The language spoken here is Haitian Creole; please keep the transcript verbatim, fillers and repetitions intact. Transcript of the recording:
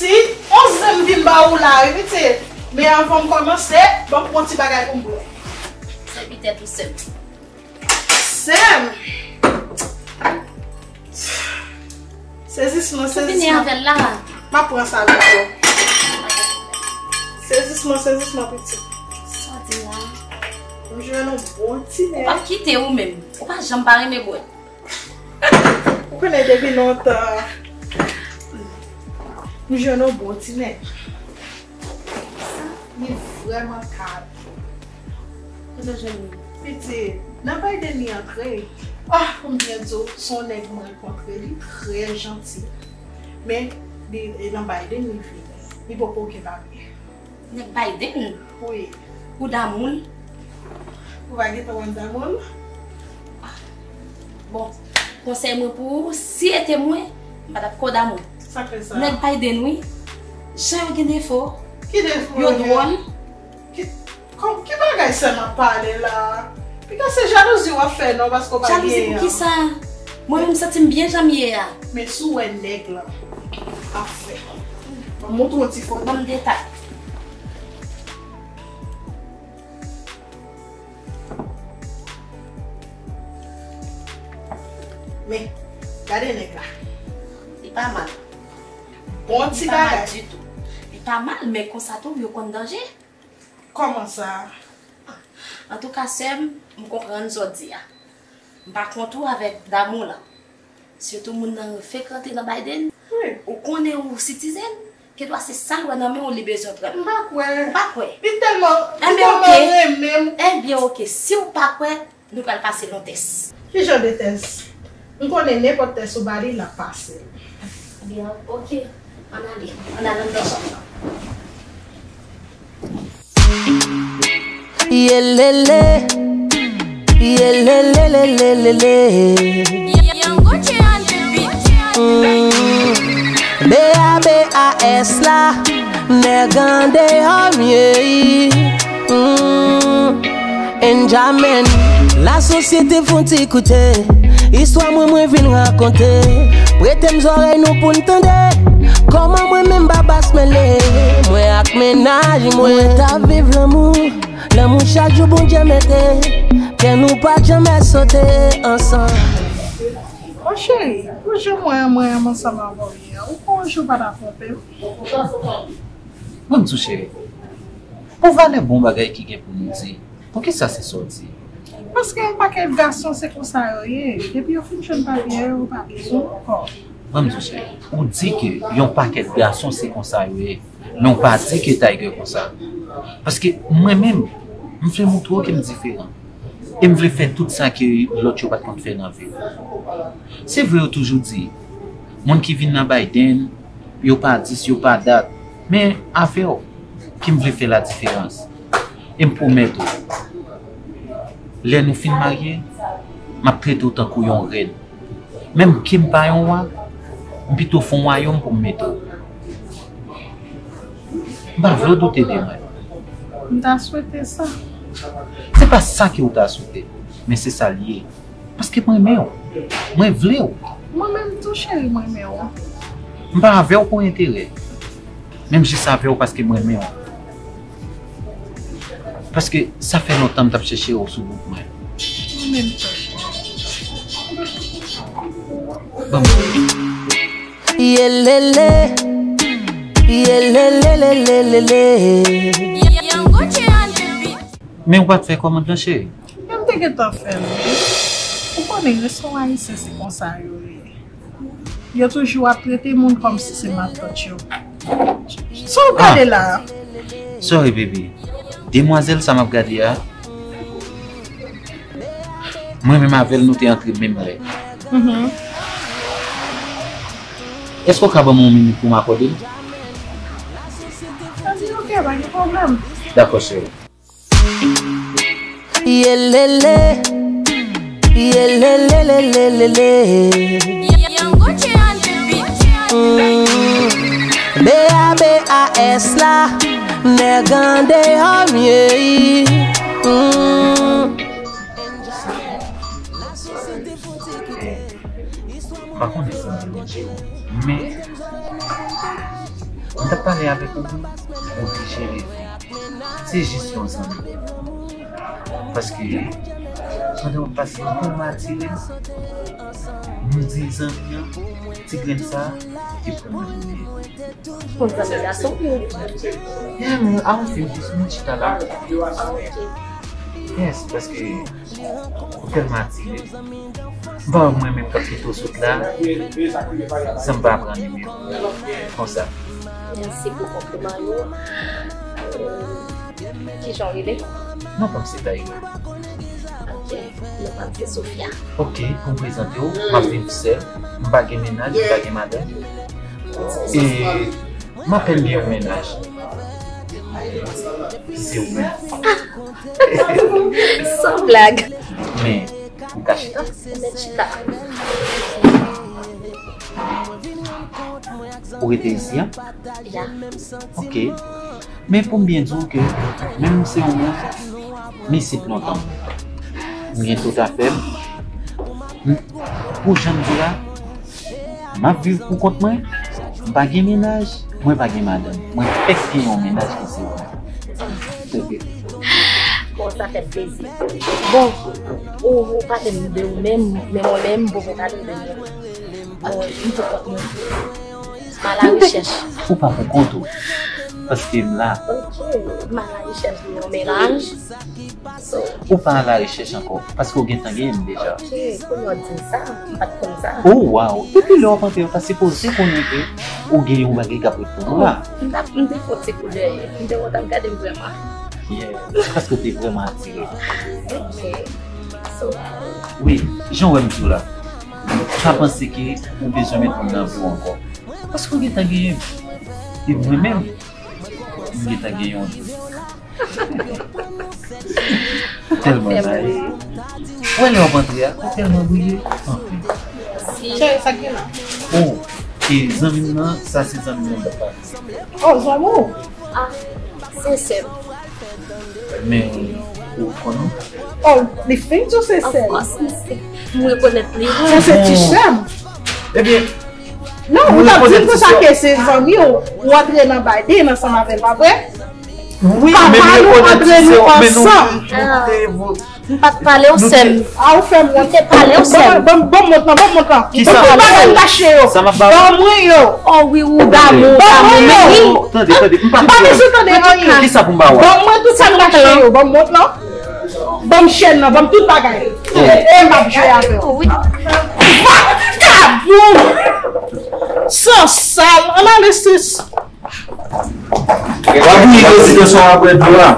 Si on zen m vin ba ou la, wi, pitit. Men anvan m kòmanse, ban m pran ti bagay pou m bwè. Sèvi tèt ou, sè m. Sè m. Sezisman, sezisman. Ou vini avè l la? M ap pran sa avèk ou. Sezisman, sezisman, pitit. Sa w di la? M jwenn yon bon ti nèg. Ou p ap kite ou menm. Ou pa janm pa renmen bwè. Ou konnen depi lontan, m jwenn yon bon ti nèg. Li vrèman kalm. Kote w jwenn li? Pitit, nan Biden li antre. Ah, pou m byen di w, se yon nèg mwen rankontre, li trè janti. Men, li, e nan Biden li vini. Li poko gen papye. Nèg Biden? Wi. Ou damou l? Ou pa gentan wè m damou l? Bon, konsèy mwen pou ou, si e te mwen, m pa t ap ko damou l. Sa k fè sa? Nèg Biden, wi. Jan yo gen defo. Ki defo yo gen? Yo dwòl. Ki, kòm, ki bagay sè m ap pale la? Piga se jalouzi w ap fè non, paske w pa genyen. Jalouzi pou kisa? Mwen menm m santi m byen jan m ye a. Men si w wè nèg lan ap fè. Ban m montre w yon ti foto. Ban m detay. Men, gade nèg la. Li pa mal. Bon ti bagay. Li pa mal ditou. Li pa mal, men konsa tou, yo konn danje. Kòman sa? Antouka, sè m, m konprann sa w di a. M pa kont ou avèk damou lan. Sitou moun nan fenk rantre nan Biden. Wi. Ou konnen ou citizen, gendwa se sa l wè nan men w li bezwen pran. M pa kwè. Ou pa kwè? Li tèlman, li tèlman renmen m. Ebyen, oke. Si w pa kwè, nou pral pase l yon tès. Ki jan de tès? M konnen nenpòt tès ou ba li, l ap pase l. Ebyen, oke. Ann ale. Ann ale anndan chanm nan. Yelele, yelelelelelele. Mm. B A B A S la, nèg andeyò m ye. Mm. Enjamen, lasosyete fon ti koute. Istwa mwen, mwen vin rakonte. Prete m zòrèy nou pou n tande. Kòman mwen menm Babas mele. Mwen ak mennaj mwen. Mwen t ap viv lanmou. Lanmou chak jou Bondye mete. Kè nou pa t janmè sote ansanm. O cheri, pou jan mwen, mwen ansanm avè w ye a, ou konn jou pa ta twonpe m. Ban m di w cheri, pou valè bon bagay ki gen pou nou di, poukisa se sa w di? Paske yon pakèt gason se konsa yo ye. Depi yo fin jwenn papye yo, yo pa bezwen ankò. Ban m di w cheri, ou di ke yon pakèt gason se konsa yo ye, men w pa di ke Tiger konsa. Paske mwen menm, m vle montre w ke m diferan. E m vle fè tout sa ke lòt yo pa t konn fè nan vi w. Se vre yo toujou di, moun ki vin nan Biden, yo pa dis, yo pa dat. Men avè w, ke m vle fè ladiferans. E m pwomèt ou, lè nou fin marye, m ap trete w tankou yon rèn. Menm ke m pa yon wa, m pito fè yon wayòm pou m mete w. M pa vle w doute de mwen. M ta swete sa. Se pa sa ke w ta swete, men se sa l ye. Paske m renmen w. Mwen vle w. Mwen menm tou, cheri, m renmen w. M pa avè w pou enterè. Menm jis avè w paske m renmen w. Paske sa fè lontan m t ap chèche w sou bout mwen. Mwen menm tou. Ban m. Yelele, yelelelelelele. Men w pa t fè kòmand lan, cheri? Men m te gentan fè l, wi. Ou konnen, leson ayisyen se konsa yo ye. Yo toujou ap trete moun kòmsi se matant yo. Sa w gade la a? Sorry, baby. Demwazèl sa m ap gade a, mwen menm avè l, nou te antre menm lè. Mhm. Èske w ka ban mwen yon minit pou m akòde l? Ann, oke, pa gen pwoblèm. Dakò, cheri. Yelele, yelelelelele. Mm. B A B A S la, nèg andeyò m ye. Mm. M pa konnen sa m vle di w, men Mwen t ap pale avèk ou, wi. Ou te jere vi. Se jis yon zanmi. Paske, pandan w ap pase, ou tèlman atire m, m di zanmi an, ti grenn sa, ki pran mwen pou li ye. Yon zanmi gason oubyen yon fi? Yeah, men, a yon fi, m jis, mwen chita la. Ah, ok. Yes, paske ou tèlman atire. M pa wè mwen menm k ap kite w sot la, san m pa pran nimewo w konsa. Mèsi pou konpliman yo. Euh, kijan w rele? Non pa m se Taïra. Ok, non pa m se Sofia. Ok, pou m prezante w, m ap viv sèl, m pa gen mennaj, m pa gen madanm. E m apèn gen yon mennaj. Se ou menm. San blag. Men, ou ka chita? Ou mèt chita. Ou rete isi a? Ya. Ok. Men pou m byen di w ke, menm se ou menm, m isit lontan. M gen tout afè m. M, pou jan m di w la, m ap viv pou kont mwen. M pa gen mennaj, mwen pa gen madanm. Mwen fèk gen yon mennaj ki se ou menm. Bon, sa fè m plezi. Bon, ou, ou pale m de ou menm, men mwen menm, m poko pale de mwen. Euh, m pou kont mwen. M alarechèch. Ou pa pou kont ou. Paske m la. Ok, m alarechèch de yon mennaj. So, ou pa alarechèch ankò. Paske ou gentan genyen m deja. Ok, kounye w ap di m sa, m pa t konn sa. Oh, wow. Depi lè w ap antre, ou ta sipoze konnen ke ou gen yon bagay k ap ret pou ou la. M t ap, m te fè yon ti kou dèyè. M te wè w t ap gade m vrèman. Yeah. Paske w te vrèman atire. Ok. So, wi, jan w wè m di w la. Pa panse ke ou bezwen met moun nan vi w ankò. Paske ou gentan genyen m. E mwen menm, m gentan gen yon tou. Ou tèlman nice. Ou wè lè w ap antre a, ou tèlman briye. Anfen. Cheri, sa k gen la? Oh, e zanmi m nan, sa se zanmi m nan m t ap pale. Oh, zanmi w? Ah, se sè m. Men, ou konnen? Oh, li fin di w se sè l. Of course, m se, m rekonèt li. Sa se ti sè m. Ebyen, non, ou t ap di m konsa ke se zanmi w, ou antre nan badin ansanm avè l, pa vre? Wi, men m rekonèt ti sè w, men nou, nou te vo- M pa t pale w, sè m. A, ou fè m wont. M te pale w, sè m. Ban, ban, ban m wont lan, ban m wont lan. Kisa? Tout bagay m tache yo. Sa m ap ba ou? Ban mwen yo. Oh wi, ou damou, damou, wi. Tande, tande, m pa bezwen tande anyen. Kisa pou m ba ou? Ban mwen tout sa m tache yo, ban m wont lan. Ban m chèn nan, ban m tout bagay. E, e m ap jwe avè w. Oh wi. Vakabon! San sal, ann ale sis. W ap bouyi prezidan sa w ap bwè dlo a.